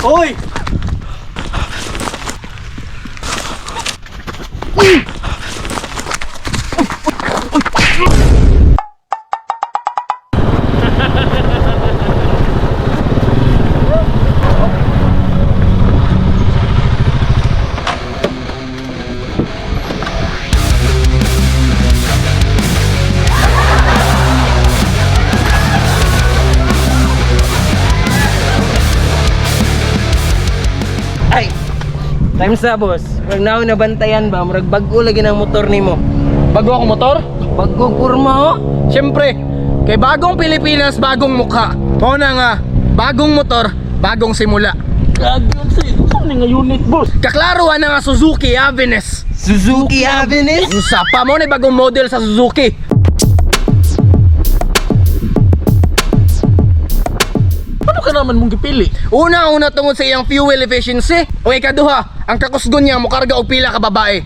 Hoy! Ay! Time sa boss. Murag naon nabantayan ba? Murag bag-o lagi ng motor nimo. Bago akong motor? Bago kurma oh. Siyempre, kay bagong Pilipinas, bagong mukha. Mao na nga, bagong motor, bagong simula. Saan nga unit, boss? Kaklaruhan na nga Suzuki Avenis. Suzuki Avenis. Unsa pa mo na bagong model sa Suzuki. Ano ka naman mong gipili? Una-una tungod sa iyang fuel efficiency. O ikaduha, ang kakusgon niya mokarga og pila ka babae.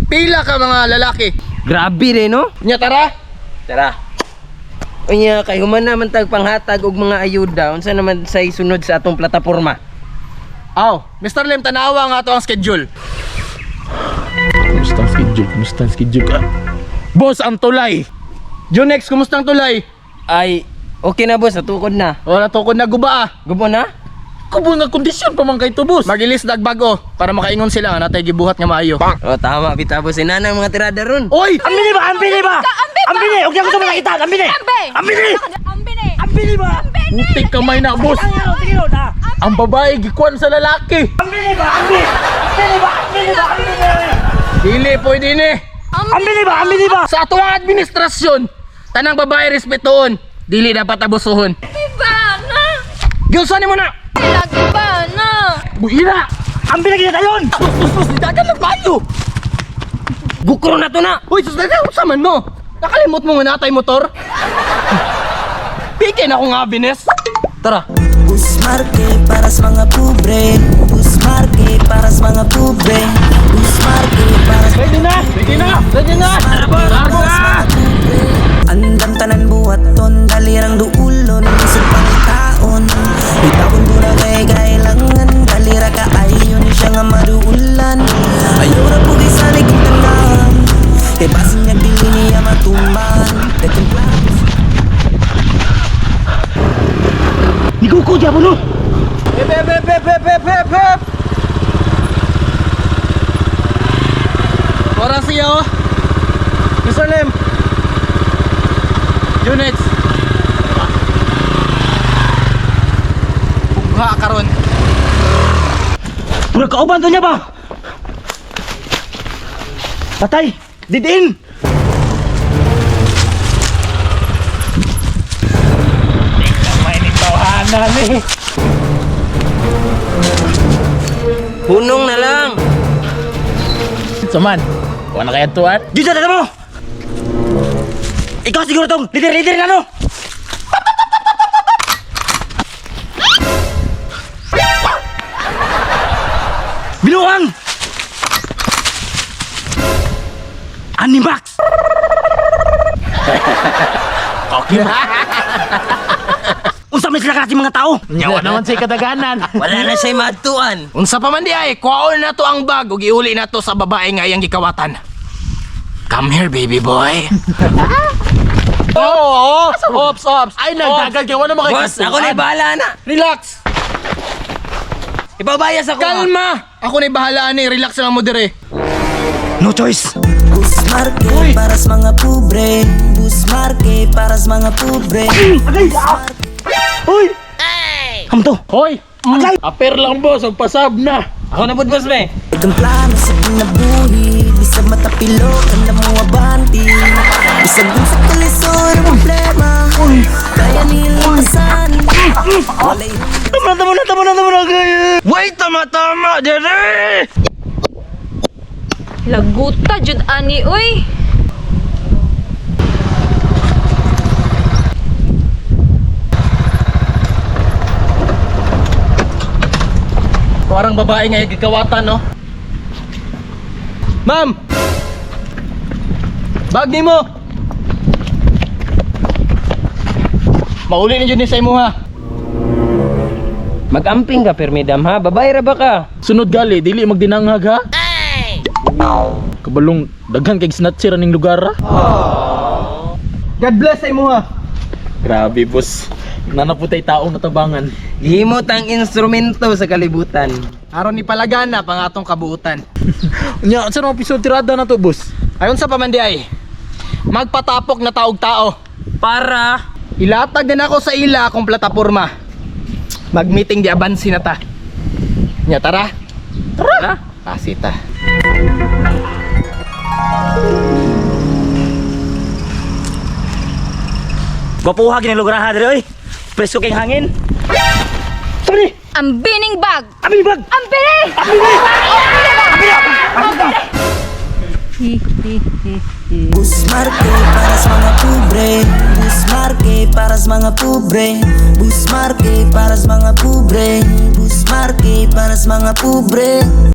Pila ka mga lalaki. Grabe rin no. Nya tara. Tara. Unya kay human naman tag panghatag og mga ayuda unsa naman say sunod sa atong plataporma. Aw, Mr. Lim, tanawa nga to ang schedule. Kumusta ang schedule? Kumusta ang schedule? Ah. Boss, ang tulay! Junex, kumusta ang tulay? Ay, okay na boss, natukod na. Wala tukod na guba ah. Gubo na? Kubo nga kondisyon pa man kay to, boss. Magilis dagbago para makaingon sila nga natay gibuhat nga maayo. Oh, tama bitaw boss, inana ang mga tirada ron. Oy! Ambini ba? Ambini ba? Ambini! Ambini! Huwag niya ko sa mga kita! Ambini! Ambe! Ambini! Ambini! Ambini ba? Putik kamay na, boss. Ang araw, sige ron, ah! Ang babae gikuan sa lalaki. Ambini ba? Ambini! Ambini ba? Ambini ba? Ambini! Dili pwede ni. Ambini ba? Ambini ba? Sa ato ang administrasyon, tanang babae respetuon, dili dapat abusuhon. Diba na? Gilsan mo na. Lagi ba na? Buira! Ambini kita tayon! Boss, boss, boss, dagan lang maayo. Gukro na to na. Uy, sus dagan unsa man mo? Nakalimot mo nga natay motor? Pike na akong Avenis. Tara. Busmarke para sa mga pobre. Busmarke para sa mga pobre. Busmarke para sa Ready na! Ready na! Ready na! Para sa mga pobre. Andam tanan buhaton, dalirang duulon, isip pangitaon. Bitawon ko na kay kailangan, dalira ka ayon siya nga maduulan. Ayaw ra po kay salig ang tanan, kay basin niya dili niya matuman. Nagtimplado Niguko diya mo no! Hep, hep, hep, hep, hep, hep, hep, hep. Ora siya oh. Mr. Lim. Units. Bugha karon. Pura kauban to niya ba? Patay! Didiin! Hunong na lang. Saman, wala kaya tuan? Dito na mo! Ikaw siguro tong leader-leader na no! Biluang! Animax! Okay. Unsa may sila kasi mga tao? Nyawa naman sa kadaganan. Wala na siya'y maadtuan. Unsa pa man di ay, kuwaon na to ang bag ug iuli na to sa babae nga iyang gikawatan. Come here, baby boy. Oo, oh, ops, ops. Ay, nagdagal kay wala naman kay Boss, ako na bahala na. Relax. Ipabayas ako. ah. Kalma. Ako na'y bahala ni. Relax lang mo dire. No choice! Busmarke para sa mga pobre. Busmarke para sa mga pobre. Agay! Ah! Uy! Kamto! Hoy! Agay! Aper lang, boss. Ang pasab na. Ako na pud boss be. Itong plano sa kinabuhi. Bisag matapilo ka na mo abanti. Bisag dun sa kalisod ang problema, kaya nilampasan. Walay Tama na, tama na, tama na, tama na! Agay! Wait, tama-tama, dire! Laguta jud ani uy. Parang babae nga iyang gikawatan, no? Ma'am! Bag nimo! Mauli ni jud ni sa imo ha. Magamping ka permidam ha. Babay ra ba ka? Sunod gali, dili magdinanghag ha. Kabalong daghan kay snatcher aning lugar ha. God bless sa imuha. Grabe, boss. Nanaputay taong natabangan. Gihimo tang instrumento sa kalibutan. Aron ni palagana pang atong kabuutan. Nya, unsa naman piso tirada na to, boss? Ayon sa pamandi ay magpatapok na taog tao. Para Ilatag din ako sa ila akong plataporma. Mag-meeting di abansi na ta. Nya tara. Tara. Pasita. Gwapuha gini lugar ha diri oy. Presko kay hangin. Sorry. Ang bining bag! Abi bag. Ang bining! Busmarke para sa mga pobre. Busmarke para sa mga pobre. Busmarke para sa mga pobre. Busmarke para sa mga pobre.